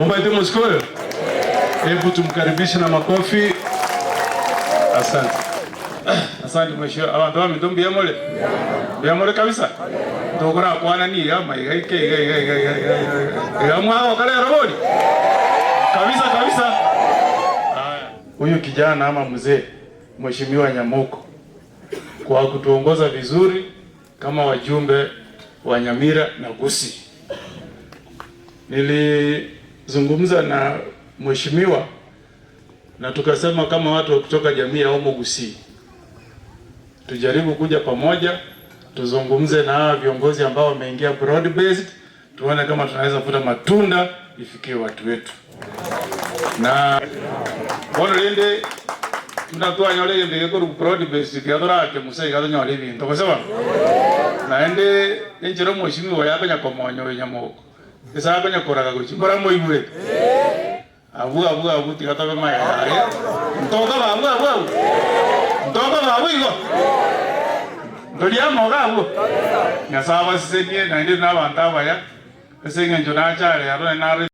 Mbaite Mosikoyo, hebu tumkaribishe na makofi. Asante. Asante mheshimiwa. Abantu baminto mbuya more? Mbuya more kabisa? Tokorakwana niga amaiga ike iga iga iga iga iga iga iga mwagoka rero bori? Kabisa kabisa. Haya. Huyu kijana ama mzee Mheshimiwa Nyamoko kwa kutuongoza vizuri kama wajumbe wa Nyamira na Gusii. Nilizungumza na mheshimiwa na tukasema kama watu wa kutoka jamii ya Omo Gusii tujaribu kuja pamoja tuzungumze na hawa viongozi ambao wameingia broad based, tuone kama tunaweza kuta matunda ifikie watu wetu. Na bono rende tunatwanyora egento gekorwa broad based kiga torake musa iga tonyore ebinto gose bono naende enchera omweshimiwa oyo akonya komonya oyo Nyamoko ase akonya koraga gochia mbora moigwete abwo abwo abwo tiga tobe magega aye ntokoba abwo abwo abwo ntokoba abwo igo ntoria amo iga abwo Nyasaye abasesenie naende na abanto abaya ase eng'encho nacha rero naende nare.